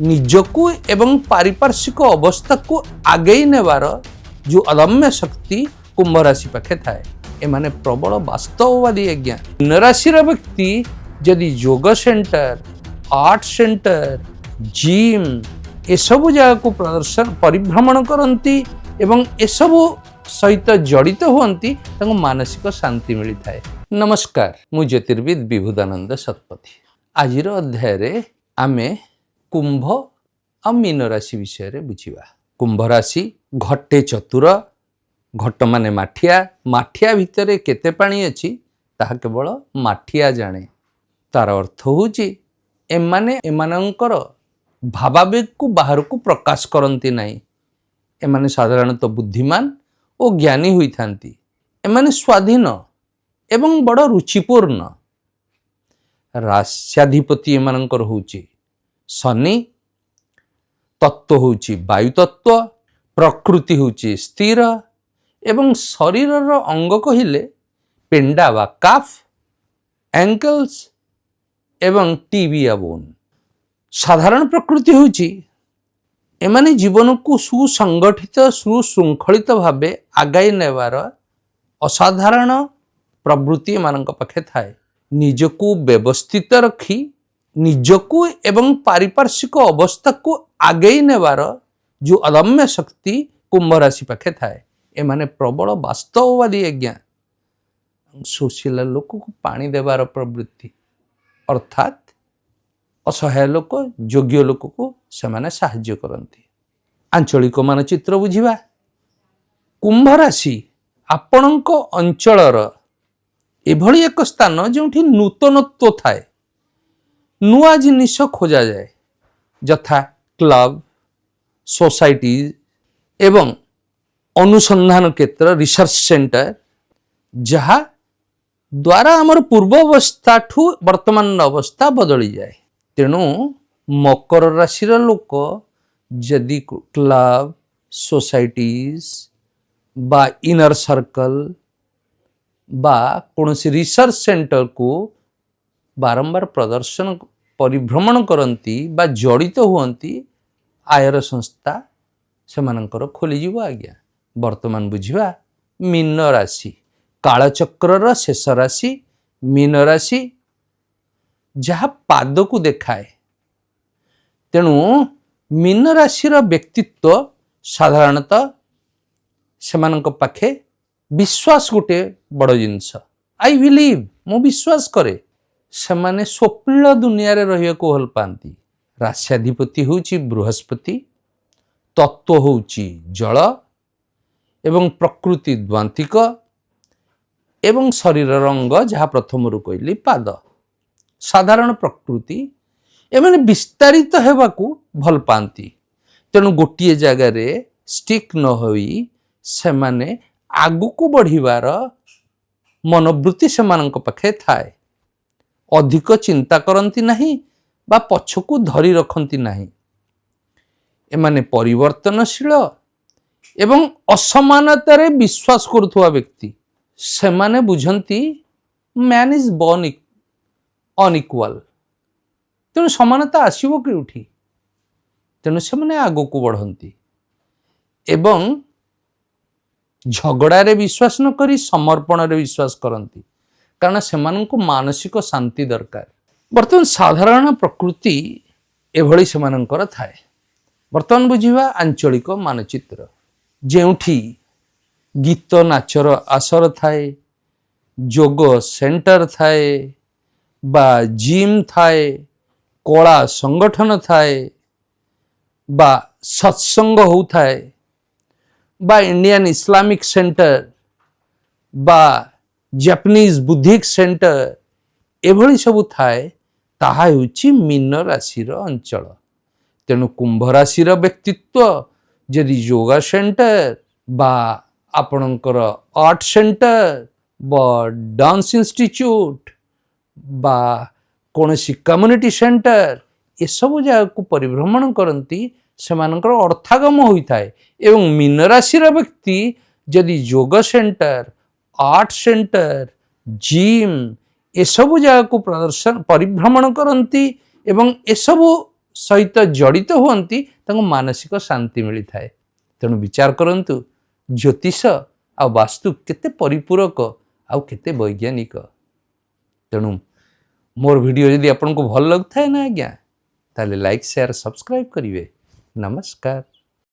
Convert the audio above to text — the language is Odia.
ନିଜକୁ ଏବଂ ପାରିପାର୍ଶ୍ୱିକ ଅବସ୍ଥାକୁ ଆଗେଇ ନେବାର ଯେଉଁ ଅଦମ୍ୟ ଶକ୍ତି କୁମ୍ଭ ରାଶି ପାଖେ ଥାଏ। ଏମାନେ ପ୍ରବଳ ବାସ୍ତବବାଦୀ ଆଜ୍ଞା। ମୀନ ରାଶିର ବ୍ୟକ୍ତି ଯଦି ଯୋଗ ସେଣ୍ଟର, ଆର୍ଟ ସେଣ୍ଟର, ଜିମ୍ ଏସବୁ ଜାଗାକୁ ପ୍ରଦର୍ଶନ ପରିଭ୍ରମଣ କରନ୍ତି ଏବଂ ଏସବୁ ସହିତ ଜଡ଼ିତ ହୁଅନ୍ତି, ତାଙ୍କୁ ମାନସିକ ଶାନ୍ତି ମିଳିଥାଏ। ନମସ୍କାର, ମୁଁ ଜ୍ୟୋତିର୍ବିଦ ବିଭୁଦାନନ୍ଦ ଶତପଥୀ। ଆଜିର ଅଧ୍ୟାୟରେ ଆମେ କୁମ୍ଭ ଆଉ ମୀନ ରାଶି ବିଷୟରେ ବୁଝିବା। କୁମ୍ଭ ରାଶି ଘଟେ ଚତୁର। ଘଟ ମାନେ ମାଠିଆ। ମାଠିଆ ଭିତରେ କେତେ ପାଣି ଅଛି, ତାହା କେବଳ ମାଠିଆ ଜାଣେ। ତାର ଅର୍ଥ ହେଉଛି, ଏମାନେ ଏମାନଙ୍କର ଭାବାବେଗକୁ ବାହାରକୁ ପ୍ରକାଶ କରନ୍ତି ନାହିଁ। ଏମାନେ ସାଧାରଣତଃ ବୁଦ୍ଧିମାନ ଓ ଜ୍ଞାନୀ ହୋଇଥାନ୍ତି। ଏମାନେ ସ୍ୱାଧୀନ ଏବଂ ବଡ଼ ରୁଚିପୂର୍ଣ୍ଣ। ରାଶ୍ୟାଧିପତି ଏମାନଙ୍କର ହେଉଛି ଶନି। ତତ୍ତ୍ୱ ହେଉଛି ବାୟୁ ତତ୍ତ୍ୱ। ପ୍ରକୃତି ହେଉଛି ସ୍ଥିର ଏବଂ ଶରୀରର ଅଙ୍ଗ କହିଲେ ପେଣ୍ଡା ବା କାଫ୍, ଆଙ୍କଲ୍ସ ଏବଂ ଟିବିଆ ବୋନ୍। ସାଧାରଣ ପ୍ରକୃତି ହେଉଛି, ଏମାନେ ଜୀବନକୁ ସୁସଂଗଠିତ, ସୁଶୃଙ୍ଖଳିତ ଭାବେ ଆଗାଇ ନେବାର ଅସାଧାରଣ ପ୍ରବୃତ୍ତି ଏମାନଙ୍କ ପାଖେ ଥାଏ। ନିଜକୁ ବ୍ୟବସ୍ଥିତ ରଖି ନିଜକୁ ଏବଂ ପାରିପାର୍ଶ୍ୱିକ ଅବସ୍ଥାକୁ ଆଗେଇ ନେବାର ଯେଉଁ ଅଦମ୍ୟ ଶକ୍ତି କୁମ୍ଭ ରାଶି ପାଖେ ଥାଏ। ଏମାନେ ପ୍ରବଳ ବାସ୍ତବବାଦୀ ଆଜ୍ଞା। ଶୋଷିଲା ଲୋକକୁ ପାଣି ଦେବାର ପ୍ରବୃତ୍ତି, ଅର୍ଥାତ୍ ଅସହାୟ ଲୋକ, ଯୋଗ୍ୟ ଲୋକକୁ ସେମାନେ ସାହାଯ୍ୟ କରନ୍ତି। ଆଞ୍ଚଳିକ ମାନଚିତ୍ର ବୁଝିବା। କୁମ୍ଭ ରାଶି ଆପଣଙ୍କ ଅଞ୍ଚଳର ଏଭଳି ଏକ ସ୍ଥାନ, ଯେଉଁଠି ନୂତନତ୍ୱ ଥାଏ, ନୂଆ ଜିନିଷ ଖୋଜାଯାଏ, ଯଥା କ୍ଲବ, ସୋସାଇଟି ଏବଂ ଅନୁସନ୍ଧାନ କ୍ଷେତ୍ର, ରିସର୍ଚ୍ଚ ସେଣ୍ଟର, ଯାହା ଦ୍ୱାରା ଆମର ପୂର୍ବ ଅବସ୍ଥାଠୁ ବର୍ତ୍ତମାନର ଅବସ୍ଥା ବଦଳିଯାଏ। ତେଣୁ ମକର ରାଶିର ଲୋକ ଯଦି କ୍ଲବ, ସୋସାଇଟିଜ ବା ଇନର ସର୍କଲ ବା କୌଣସି ରିସର୍ଚ୍ଚ ସେଣ୍ଟରକୁ ବାରମ୍ବାର ପ୍ରଦର୍ଶନ ପରିଭ୍ରମଣ କରନ୍ତି ବା ଜଡ଼ିତ ହୁଅନ୍ତି, ଆୟର ସଂସ୍ଥା ସେମାନଙ୍କର ଖୋଲିଯିବ ଆଜ୍ଞା। ବର୍ତ୍ତମାନ ବୁଝିବା ମୀନ ରାଶି। କାଳଚକ୍ରର ଶେଷ ରାଶି ମୀନ ରାଶି, ଯାହା ପାଦକୁ ଦେଖାଏ। ତେଣୁ ମୀନ ରାଶିର ବ୍ୟକ୍ତିତ୍ୱ ସାଧାରଣତଃ ସେମାନଙ୍କ ପାଖେ ବିଶ୍ୱାସ ଗୋଟିଏ ବଡ଼ ଜିନିଷ। I believe, ମୁଁ ବିଶ୍ୱାସ କରେ। ସେମାନେ ସ୍ୱପ୍ନିଳ ଦୁନିଆରେ ରହିବାକୁ ଭଲ ପାଆନ୍ତି। ରାଶ୍ୟାଧିପତି ହେଉଛି ବୃହସ୍ପତି। ତତ୍ତ୍ୱ ହେଉଛି ଜଳ ଏବଂ ପ୍ରକୃତି ଦ୍ୱାନ୍ତିକ ଏବଂ ଶରୀରର ଅଙ୍ଗ, ଯାହା ପ୍ରଥମରୁ କହିଲି, ପାଦ। ସାଧାରଣ ପ୍ରକୃତି, ଏମାନେ ବିସ୍ତାରିତ ହେବାକୁ ଭଲ ପାଆନ୍ତି। ତେଣୁ ଗୋଟିଏ ଜାଗାରେ ଷ୍ଟିକ୍ ନ ହୋଇ ସେମାନେ ଆଗକୁ ବଢ଼ିବାର ମନୋବୃତ୍ତି ସେମାନଙ୍କ ପାଖେ ଥାଏ। ଅଧିକ ଚିନ୍ତା କରନ୍ତି ନାହିଁ ବା ପଛକୁ ଧରି ରଖନ୍ତି ନାହିଁ। ଏମାନେ ପରିବର୍ତ୍ତନଶୀଳ ଏବଂ ଅସମାନତାରେ ବିଶ୍ୱାସ କରୁଥିବା ବ୍ୟକ୍ତି। ସେମାନେ ବୁଝନ୍ତି, man is born unequal। ତେଣୁ ସମାନତା ଆସିବ କେଉଁଠି? ତେଣୁ ସେମାନେ ଆଗକୁ ବଢ଼ନ୍ତି ଏବଂ ଝଗଡ଼ାରେ ବିଶ୍ୱାସ ନ କରି ସମର୍ପଣରେ ବିଶ୍ୱାସ କରନ୍ତି, କାରଣ ସେମାନଙ୍କୁ ମାନସିକ ଶାନ୍ତି ଦରକାର। ବର୍ତ୍ତମାନ ସାଧାରଣ ପ୍ରକୃତି ଏଭଳି ସେମାନଙ୍କର ଥାଏ। ବର୍ତ୍ତମାନ ବୁଝିବା ଆଞ୍ଚଳିକ ମାନଚିତ୍ର। ଯେଉଁଠି ଗୀତ ନାଚର ଆସର ଥାଏ, ଯୋଗ ସେଣ୍ଟର ଥାଏ ବା ଜିମ୍ ଥାଏ, କଳା ସଂଗଠନ ଥାଏ ବା ସତ୍ସଙ୍ଗ ହେଉଥାଏ ବା ଇଣ୍ଡିଆନ ଇସଲାମିକ ସେଣ୍ଟର ବା ଜାପାନିଜ ବୁଦ୍ଧିଷ୍ଟ ସେଣ୍ଟର, ଏଭଳି ସବୁ ଥାଏ, ତାହା ହେଉଛି ମୀନ ରାଶିର ଅଞ୍ଚଳ। ତେଣୁ କୁମ୍ଭ ରାଶିର ବ୍ୟକ୍ତିତ୍ୱ ଯଦି ଯୋଗା ସେଣ୍ଟର ବା ଆପଣଙ୍କର ଆର୍ଟ ସେଣ୍ଟର ବା ଡାନ୍ସ ଇନଷ୍ଟିଚ୍ୟୁଟ ବା କୌଣସି କମ୍ୟୁନିଟି ସେଣ୍ଟର, ଏସବୁ ଜାଗାକୁ ପରିଭ୍ରମଣ କରନ୍ତି, ସେମାନଙ୍କର ଅର୍ଥାଗମ ହୋଇଥାଏ। ଏବଂ ମୀନ ରାଶିର ବ୍ୟକ୍ତି ଯଦି ଯୋଗ ସେଣ୍ଟର, ଆର୍ଟ ସେଣ୍ଟର, ଜିମ୍ ଏସବୁ ଜାଗାକୁ ପ୍ରଦର୍ଶନ ପରିଭ୍ରମଣ କରନ୍ତି ଏବଂ ଏସବୁ ସହିତ ଜଡ଼ିତ ହୁଅନ୍ତି, ତାଙ୍କୁ ମାନସିକ ଶାନ୍ତି ମିଳିଥାଏ। ତେଣୁ ବିଚାର କରନ୍ତୁ, ଜ୍ୟୋତିଷ ଆଉ ବାସ୍ତୁ କେତେ ପରିପୂରକ ଆଉ କେତେ ବୈଜ୍ଞାନିକ। ତେଣୁ ମୋର ଭିଡ଼ିଓ ଯଦି ଆପଣଙ୍କୁ ଭଲ ଲାଗୁଥାଏ ନା ଆଜ୍ଞା, ତାହେଲେ ଲାଇକ୍, ସେୟାର, ସବସ୍କ୍ରାଇବ୍ କରିବେ। ନମସ୍କାର।